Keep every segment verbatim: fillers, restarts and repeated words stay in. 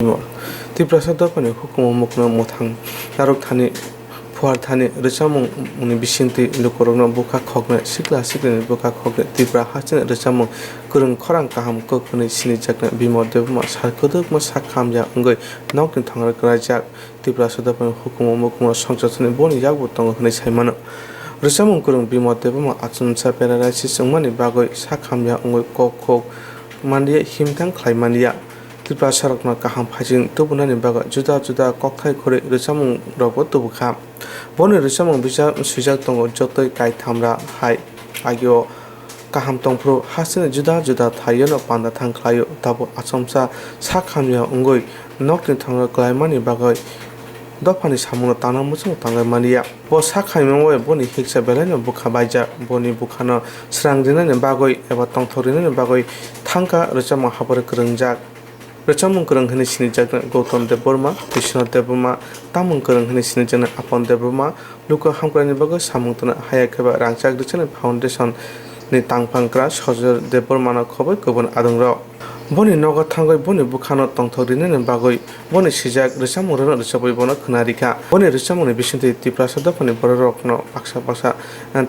Bimol. Tiprasa dophani hukumu mukno mwthang narwk thani, phuar thani rwchapmungni bisingtwi lukurokno bwkha khoknwi, sikla sikla ni bwkha khoknwi Tripura hasteni rwchapmung kwrwng khorang kaham kok hwnwi sinijaknai Bimol Debbarma sal kwdwkma sak hamya wngwi nokni thangro kwlaijak. Tiprasa dophani hukumu mukno songchathani boni yakbo tongo hwnwi sai mano. Rwchapmung kwrwng Bimol Debbarma achomsa paralysis wngmani bagwi sak hamya wngwi kok khok manliya, himthang khlai manliya. Tiprasarokno kaham phaising tubunani bagwi juda juda kokthai khorwi rwchapmungrokbo tubukha. Boni rwchapmung bisa swijak tongo, jotoi kaithamra hai agio kaham tongphuru hasteni juda juda thaio no panda thang khlaio, tabuk achomsa sak hamya wngwi nokni thangro kwlaimani bagwi dophani samungno tangna muchungo tangwi manliya. Bo sak hamya wngwi boni hiksa belaino bwkha baijak, boni bwkhano srang rinani bagwi eba tongthok rinani bagwi thangkha rwchapmung hapharo kwrwngjak. Rwchapmung kwrwng hwnwi sinijaknai Gautam Debbarma, Biswanath Debbarma, tamung kwrwng hwnwi sinijaknai Apan Debbarma, luku hamkraini bagwi samung tangna haya khe ba rangchak rwchapnai foundation ni tangphangkra Sajal Debbarmano khobwi kubun adongrok. Boni nogo thangwi boni bwkhano tongthok rinani bagwi boni swijak rwchapmungrokno rwchapwi bono khna rikha. Boni rwchapmungni bisingtwi Tiprasa dophani bororokno baksa baksa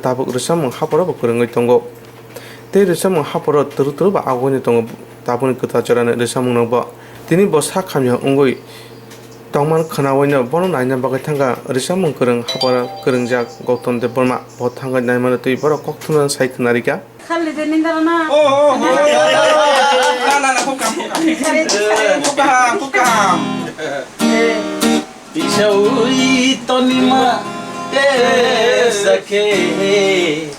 tabuk rwchapmung hapharo bo kwrwngwi tongo. Tei rwchapmung hapharo twrwk twrwk ba agoni tongo tabukni kwtal jorani rwchapmung no bo. Tini bo sak hamya wngwi tongmani khnaui no bono naina bagwi thangkha rwchapmung kwrwng hapharo kwrwngjak Gautam Debbarma. Bo thangwi naimano twi borok kok thumnani sai khna rikha. Khali de nindara na. Oh, oh, oh. Na, na, na, kok kaham, kok kaham. Kok kaham, kok kaham. Tisaui tonima tesa khe,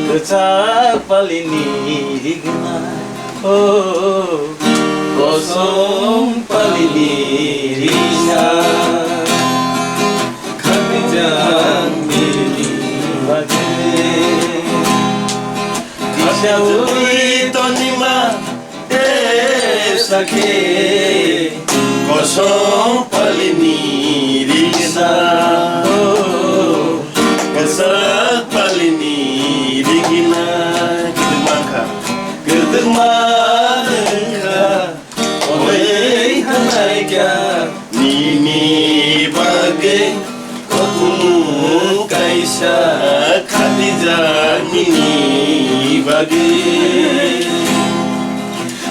kwchak palini rigna, o kosom palini rigna, khatijak nini bagwi. Tisaui tonima Sakhe kosom palini rikna, kwchak palini rikna, kwdwkma wngkha, kwdwkma wngkha, onek thanai kha nini bagwi. Kothomung kaisa khatijak nini bagwi,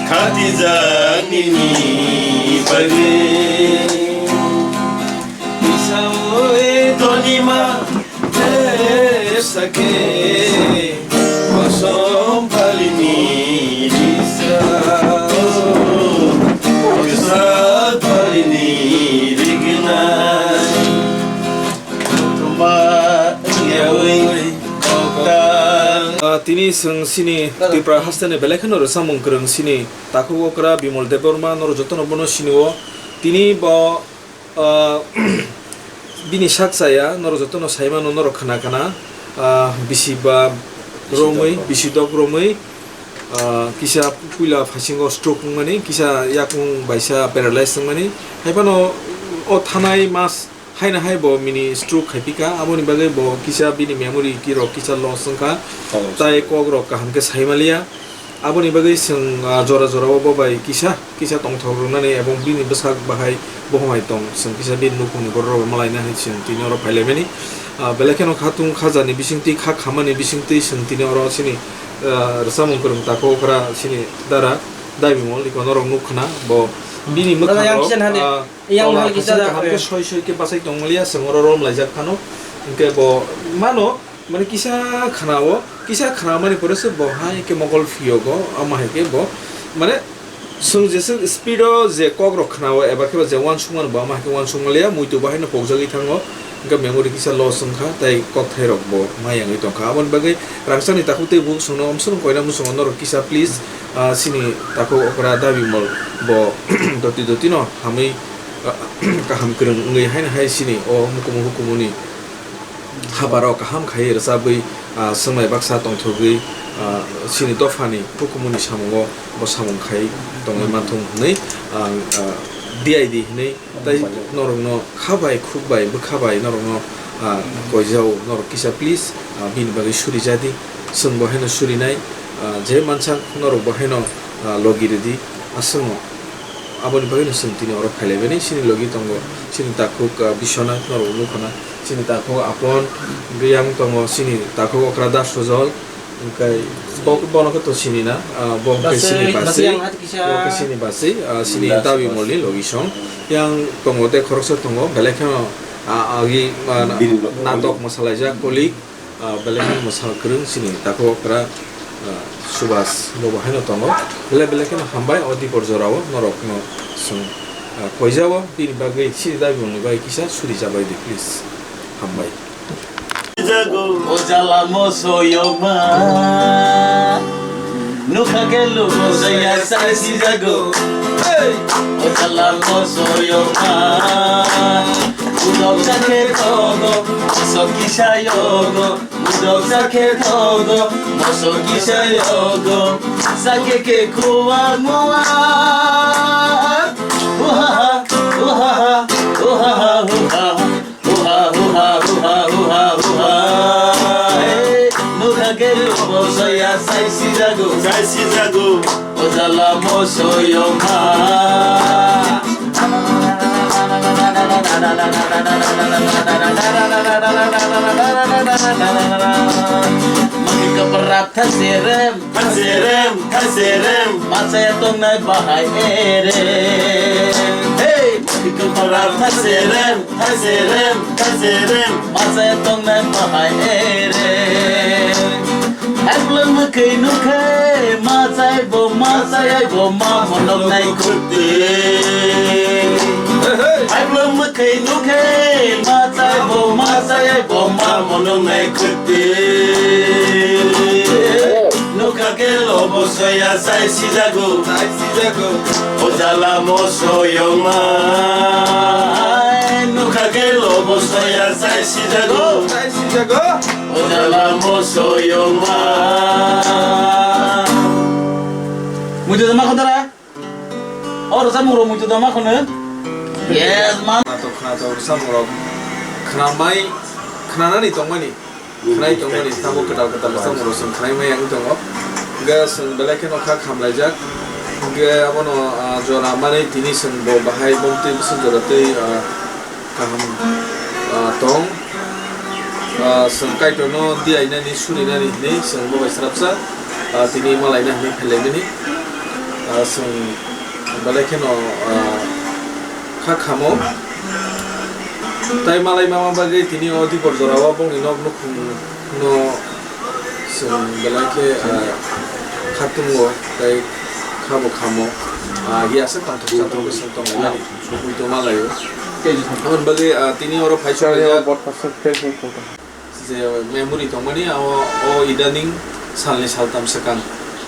khatijak nini bagwi. Tisaui tonima tesa khe. Kosom palini risa, kosom palini rignai, kothoma yaui koktang. Ah, tini chwng chini Tripura hasteni belai kheno rwchapmung kwrwng chini takhuk okra Bimol Debbarma, norok jotono bono sinio. Tini bo Ah, bini sak chaya, norok jotono sai mano, norok khna khna, ah, bisi ba romwi, bisi dok romwi, ah, kisa puila phasingo stroke wngmani, kisa yakung baisa paralyze wngmani. Hai phano o thanai mas haino hai bo mini stroke khai pika, aboni bagwi bo kisa bini memory ki rok kisa loss wngkha, oh, tai kok rok kaham khe sai maliya. Aboni bagwi chwng, ah, jora jora o bo bai kisa kisa tongthok rwnani ebong bini bwsak bahai bohom hai tong, chwng kisa bini nukhungni borok rok bai malaina hai chwng tini oro phai laimani. Ah, belai kheno khatung khajani bisingtwi kha khamani bisingtwi chwng tini oro chini, ah, rwchapmung kwrwng takhuk okra chini dara Daibimol iko norok nuk khna bo bini mwkhang rok, ah, yang tola hal kisa kaham khe soi soi khe bachai tong maliya chwng oro rom laijak phano hwnkhe bo mano. Mane kisa khnao, kisa khnamani pore se bo hai khe mokol phiyogo, ama hai khe bo, mane, chwng jeswk speed o je kok rok khnao, eba khe bo je uansukmano bo ama hai khe uansuk manliya, muitu bo haino pokjagwi thango, hwnkhe memory kisa loss wngkha, tei kokthai rok bo ma yangwi tongkha. Aboni bagwi rangchakni takhuk tei bukhuk chwngno omswrwng koina muchungo norok kisa please, ah, chini takhuk okra Daibimol bo doti doti no hamwi, ah, kaham kwrwng wngwi haino hai chini o mukumu hukumuni Habarok kaham khai rwchabwi, ah, swngmai baksa tongthogwi, ah, chini dophani hukumuni samungo bo samung khai tongwi manthung hwnwi, ah, ah, D I D hwnwi tei norokno kha bai khuk bai bwkha bai norokno, ah, koijao norok kisa please, ah, bini bagwi suri jadi, chwng bo haino surinai, ah, je mansak norok bo haino, ah, logi rwdi aswkno. Aboni bagwino chwng tini oro phailaimani, chini logi tongo chini takhuk, ah, Biswanath, norok nukho na, chini takhuk Apon, biyang tongo chini takhuk okra Das Sojol, hwnkhe bo, bono khe to sini na, ah, bo hwnkhe chini basi, bo hwnkhe chini basi, ah, chini dabi molni logi song. Yang tongo tei khoroksa tongo, belai kheno, ah, agi, ah, natok mwsalaijak kolik. Ah, belai kheno mwsa kwrwng chini takhuk okra, ah, Subhas, bo bo haino tongo. Belai belai kheno hambai o dipor jorao norokno chwng, ah, koijao, bini bagwi chini dabi mwnwi bai kisa suri chabai di, please. Hambai. Jago, o jala mosoyoma. Nukha khe lugo jaya sai si jago. Hey! O jala mosoyoma. Mudok sakhe thogo, moso kisa yogo. Mudok sakhe thogo, moso kisa yogo. Sakhe khe khuwa muwa. Uhaha, uhaha, uhaha, uhaha. Uha, uha, uha, uha, uha. Hey, nukha khe lugo jaya sai si jago. Sai si jago. O jala mosoyoma. Maki kaparat thaserem. Thaserem, thaserem. Machaya tongnai bahai ere. Hey, maki kaparat thaserem. Thaserem, thaserem. Machaya tongnai bahai ere. Haiphwlwng mwkhwi nukhe, machai bo, machai bo, ma monok nai khukti. Haiphwlwng mwkhwi nukhe, machai bo, machai bo, ma monok nai khukti. Nukha khe lobo soya sai sijago. Sai sijago. O jala mosoyoma. Nukha khe lobo soya sai sijago. Sai sijago. O jala mosoyoma. Muitu tongma khotara? O rwchapmung rok muitu tongma khono? Yes, man. Khnatok, khnatok, rwchapmung rok khnamai, khnanani tongmani. Khwnai tongmani, tabuk kwtal kwtal rwchapmung rok chwng khwnai maya wng tongo. Hwnkhe chwng belai kheno kha khamlaijak. Hwnkhe abono, ah, jora manwi tini chwng bo bahai bongtwi bwswk jora twi, ah, kaham, ah, tong. Ah, chwng Kaitorno diyainani, surinani hwnwi chwng bo bai srapsa, ah, tini malaina hwnwi phailaimani. Ah, chwng belai kheno, ah, kha khamo. Tai malai mama bagwi tini o dipor jorao bongni nok nukhung no chwng belai khe, ah, kha tungo, tai kha bo khamo. Ah, ya se tongthok chathok bwswng tonglaimani, sugui to malaio. Aboni bagwi, ah, tini oro phai songlaijak. Je memory tongmani, abo, o idaning salni saltam swkang.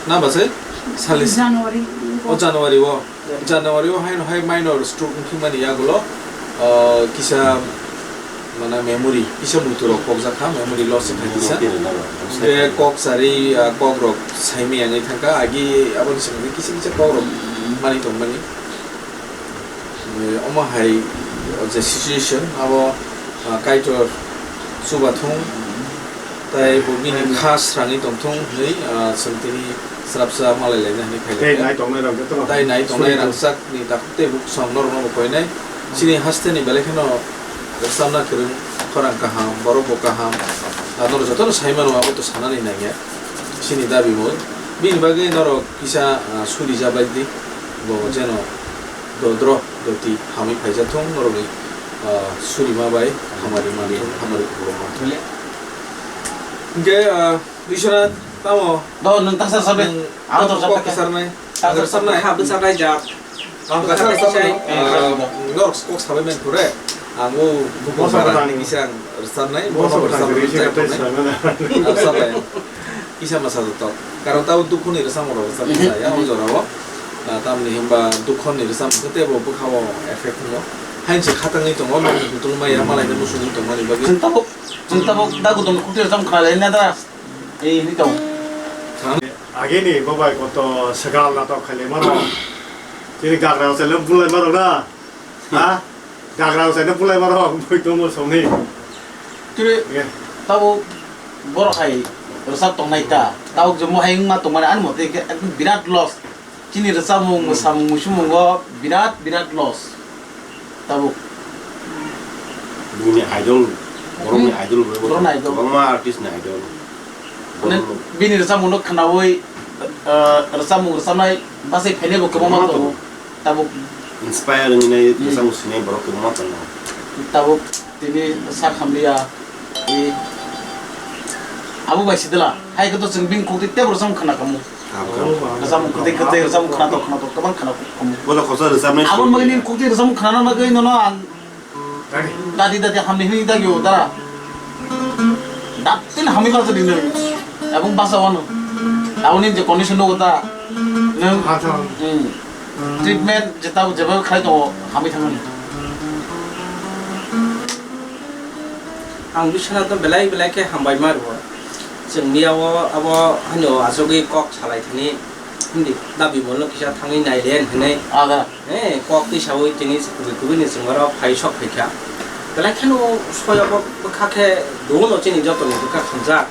Na ba se? Salni s-, January. O January o. January o haino hai minor stroke wngkhe mani yagulo, o, kisa, mana, memory, kisa muitu rok kokjak kha, memory loss wngkha kisa. Hwnkhe kok chari, ah, kok rok saimaya wngwi thangkha, agi aboni swkang kisa kisa kok rok mani tongmani. Eh, omo hai, o je situation, abo, ah, Kaitor chubathung, tai bo bini kha srangwi tongthung hwnwi, ah, chwng tini srapsa malai laina hwnwi phai laikha. Tei nai tongnai rok jotono. Tai nai tongnai rangchak ni takhuk tei bukhuksong norokno bo koinai. Chini haste ni belai kheno rwchapna kwrwng, khorang kaham, borok bo kaham. Ah, norok jotono sai mano, abo to sanani nangya. Chini dabi bo. Bini bagwi norok kisa, ah, suri jabai di. Bo jeno dodro doti hamwi phaijathung norokni, ah, surima bai hamari manthung, hamari kuburum manthung. Hwnkhe, ah, Biswanath, tamo? Do, nwng taksa sabe. Nwng abo to kok rwchapnai. Rwchapnai? Kha bwsa raijak. Ang kasa rwchapnai. Ah, norok kok sabai mankhu re. Ang o bukhuk rwchapnai. Bono rwchapnai. Rwchapnai. Kisa masa joto. Karon tabo dukhuni rwchapmung rok rwchapnai ya o jorao. Ah, tamni hwnba dukhoni rwchapmung khe teibo bwkhao effect wngo. Hain se khatangwi tongo, nokni kutung maya malaino musungwi tongmani bagwi. Chwng tabuk, chwng tabuk dagu tongno kukti rwchapmung khnalai na da? Ei, hinwi tong. Agini bobai koto swkal natok khailai mano. Chini gagra rok chailai bulai mano na. Ha? Gagra rok chailai bulai mano, bui tongmo songni. Chini tabuk borok hai rwchap tongnai ta. Tabuk je mohai wngma tongmani ani mote khe ekdom birat loss. Chini rwchapmung, mwsamung, muisumungo birat, birat loss. Tabuk. Bini idol, borokni idol, borokni idol. Kwbangma artist ni idol. Mane, bini rwchapmungno khnaui, ah, rwchapmung rwchapnai bachai phainaibo kwbangma tongo. Tabuk. Inspire wngwi nai rwchapmung swinai borok kwbangma tongo. Tabuk tini sak hamliya, e, abo bai sidila. Hai khe to chwng bini khukti tebo rwchapmung khna kamo. Rwchapmung kwtwi kwtwi, rwchapmung khnatok khnatok, kwbang khna kamo. Bola khorsa rwchapnai. Aboni bagwi nini khukti rwchapmung khnana bagwi nono ang dadi dadi hamni hwnwi dagio dara. Datin hamni bagwi nini. Aboni basa wano. Aboni je condition nugo ta. Nwng. Hmm. Treatment jeta jeba khlai tongo hamwi thangmani. Ang Biswanathno belai belai khe hambai ma rwo. Chwng miyao abo haino achugwi kok salai thani hindi dabi bolno kisa thangwi nai len hinwi. Aga. Eh, kok twi saui tini kubui kubui ni chwng oro phai sok phai kha. Belai kheno soyabo bwkha khe duono chini jotoni bwkha khamjak.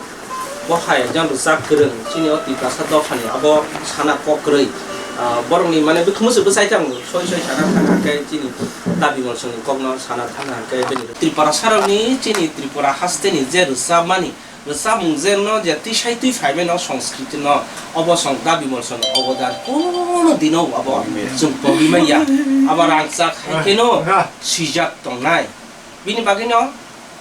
Bo hai ekjon rwchap kwrwng chini o Tiprasa dophani abo sana kok kwrwi. Ah, borokni mane bwkhwmwswk bwchai thang soi soi sana thang khe chini dabi bolsongni kokno sana thang khe bini Tripura sarokni chini Tripura hasteni je rwchapmani rwchapmung je no je twisai twi phaimano, Sanskriti no obo song dabi bolsong obodan kono dino abo chwng pogwi manya. Abo rangchak hai kheno swijak tongnai. Bini bagwi no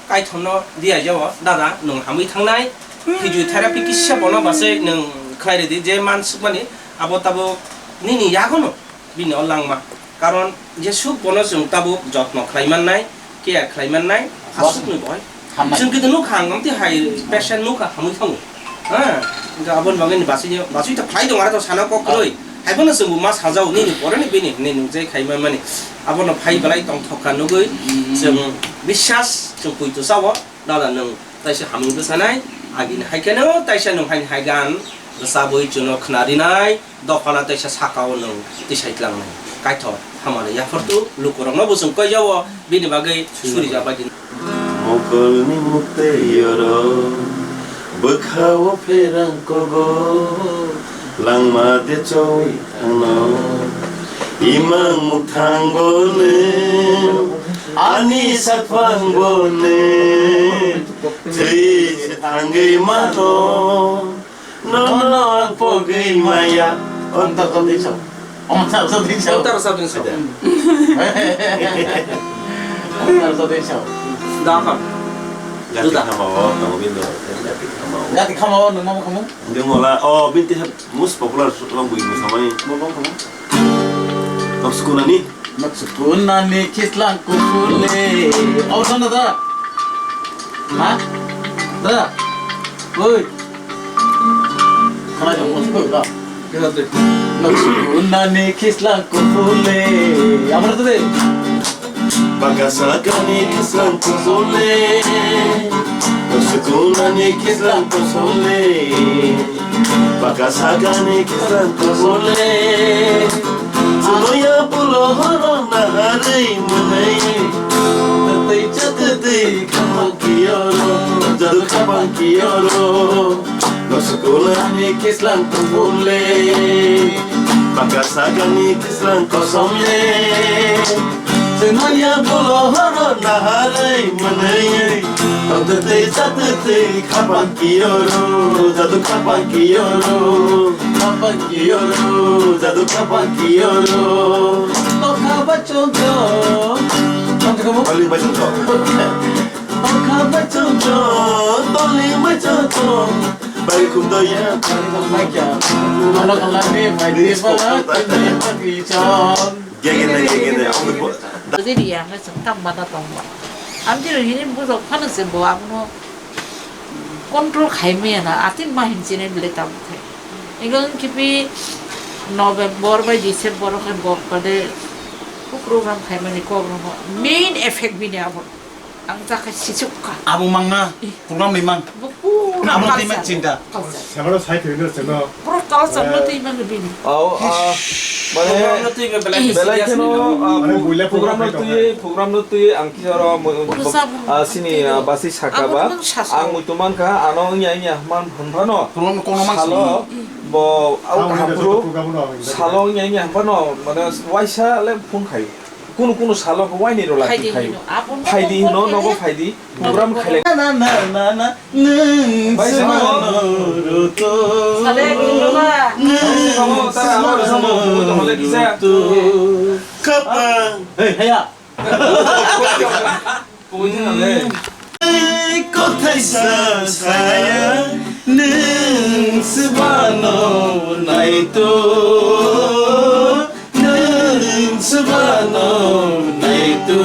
kaithorno diya jao, dada, nwng hamwi thangnai. Physiotherapy kisa bono bachai nwng khlai rwdi, je man swkmani abo tabuk nini yagono bini o langma. Karon jesuk bono chwng tabuk jotno khlai mannai, care khlai mannai, aswkni boi. Chwng khe nukha ang amtwi hai patient nukha hamwi thango. Ha, hwnkhe aboni bagwi ni bachwi, bachwi to khlai tongo, aro to sana kok kwrwi. Hai bono chwng bo ma sajao, nini pore ni bini hinwi nukjai khai manmani. Abono phai belai tongthok kha nugwi chwng biswas chwng poito chao. Dada nwng taisa hamwi bwsanai, agini hai kheno taisa nwng haini hai gan bwchabwi chwngno khna rinai. Dophana teisa sakao nwng tisai tlangnai. Kaithor hamari yaphartu lukurokno bo chwng koijao, bini bagwi surijak bai di. Mokolni muktwi oro bwkhao pherang kogo langma de choi thangno. Imang mukthango nw ani saphangbo nw thwi thangwi mano. Nono ang pogwi maya. Ontar sa din sa. Ontar sa din sa. Ontar sa din sa. Ontar sa din sa. Da kha. Gati khama o, tamo bindo. Gati khama o. Gati khama o, nung mamo khamu? Nung mola, oh, binti hap, most popular song bui mo samai. Mo bang khamu? Tok sukunani. Noksukunani khislang kuphule. Aw, sana da. Ha? Da. Oi. Khana jong mo da. Noksukunani khislang kuphule. Amar tu de. Bakasakani khislang kuphule. Noksukunani khislang kuphule. Bakasakani khislang kuphule. Chwnoya pulo horo naharwi mwnwi. Twtwi cha twtwi khapang kiyoro, jadu khapang kiyoro. Noksukunani khislang kuphule. Bakasakani khislang kosomle. Chwnoya pulo horo naharwi mwnwi. Tongtwtwi chatwtwi khapang kiyoro, jadu khapang kiyoro. Khapang kiyoro, jadu khapang kiyoro. Tokha bachong chong. Tokha bachong chong. Tokha bachong chong, toli bachong chong. Bari khum doya. Bari khum doya. Ano kalani, bari khum doya. Gegene, gegene, ang bo. Jadi dia nggak sengkang mana tong. Amjir ini buzo kana sembo abono control khai maya na, atin mahin chine bile tam khai. Ego kipi November bai December khai bok pade program khai mani kok no main effect bini abo. Ang jakha sichuk kha. Abo mangna, program ni mang. Bo pura abo team culture. Chinta. Culture. Sabaro sai thwino chwngno. Pura culture no twi mang bini. Ao, ah, Mane, program no twi be belai belai serious kheno, ni no. Ah, mane, pro-, buila program program no khai twi, tong program no twi ang kisa oro mo-, Urusa ah, sini, ah, basi saka ba. Abo nang sasu. Ang muitu mankha, ano wngya, wngya hwnphano. Program no kono mang salo, sini. Bo, au kaham program no ang salo wngya, wngya hwnphano, mane, waisa le phone khai. Kunu kunu salo khe waini rw laki phaidi khayo. Hino, abo phaidi hino, nogo phaidi. Program khailai. Na, na, na, na, na, nwng Bai, sima sima. No ruto. Sale, nwng sima. Nwng sima, tara, nwng sima. Nwng sima, nwng sima. Kapa. Hey, heya. Pungwi thangna le. Kothai sa saya, nwng sima no naito. Nwng swbano naito,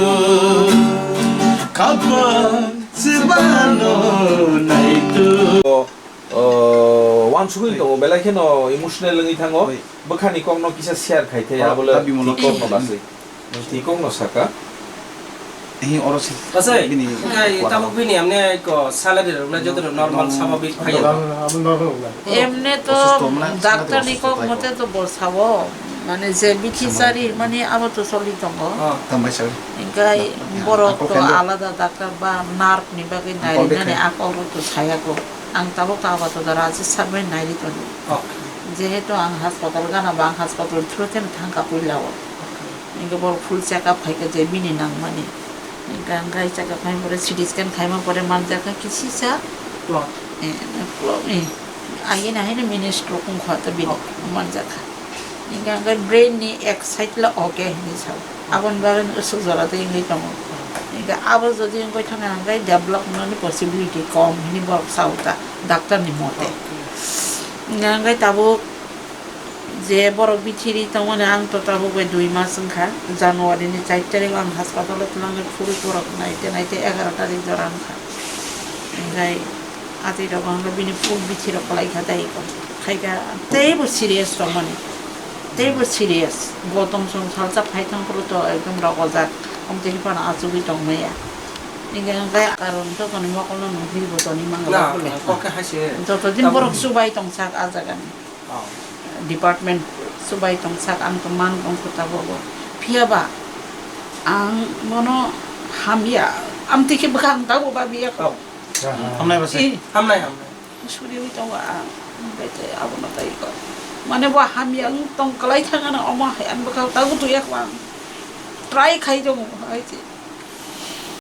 khapang swbano naito. O, o, wansugwi tongo, belai kheno emotional wngwi thango. Oi. Bwkhani kokno kisa share khai thai, oro abo le ta bimolo thwi kokno baswi. Thwi kokno saka. Hi oro se. Asai, bini ai, kuat tabuk abo. Bini amne ko salary rok na joto normal, normal sababik phai. Normal, normal wngna. Emne to osusto wngna, doctor ni salary kok osusto mote to bo sao, mane je bithi sari mane abo to soli tongo. Oh. Tambai sari. Engkai borok to alada doctor ba nerve ni bagwi nai rinani, ako oro to saya ko. Ang tabuk to abo to da Rajesh sir bai nai ri tongo. Okay. Jehetu ang hospital gana ba ang hospital through khe thangka puila o. Okay. Engke borok full check up khaikha je bini nangmani. Engke ang gai check up khaima pore C T scan khaima pore manjakha kisisa. Plot. Eh, plot, eh. Ayena haino mini stroke wngkha ta bini manjakha. Engke ang gai brain ni ek side la okay hinwi sao. Aboni bagwi no aswk jora tei wngwi tongo. Engke abo jodi wngwi thangkha ang gai develop wngnani possibility kom hinwi borok sao ta doctor ni mote. Engke ang gai tabuk Je borok bithi ri tongmani ang to tabuk bai dui mas wngkha, January ni char tarik o ang hospital o twlangwi phuru borok naite naite egaroh tarik jora wngkha. Hinkhe atwi rok hinkhe bini phuru bithi rok kwlai kha tei khaikha teibo serious tongmani, teibo serious. Bo tong song salsa phai thang phuru to ekdom rogojak, omtwi phano achugwi tongmaya. Hinkhe hinkhe karon joto ni mokol no nugwi bo toni mangla bole. Joto din borok chubai tongsak a jaga ni. Oh. Department chubai tongsak ang to man tongkha tabuk. Phiya ba ang bono hamya, amtwi khe bwkha ang tabuk ba biya kho. Oh. Hamnai ba se? Eh. Hamnai, hamnai. Suriwi tongo ang, omohai tei abono tei kho. Mane bo hamya wng tong kwlai thangano omo hai ang bwkha tabuk tuya kho ang. Try khai tongo hai se.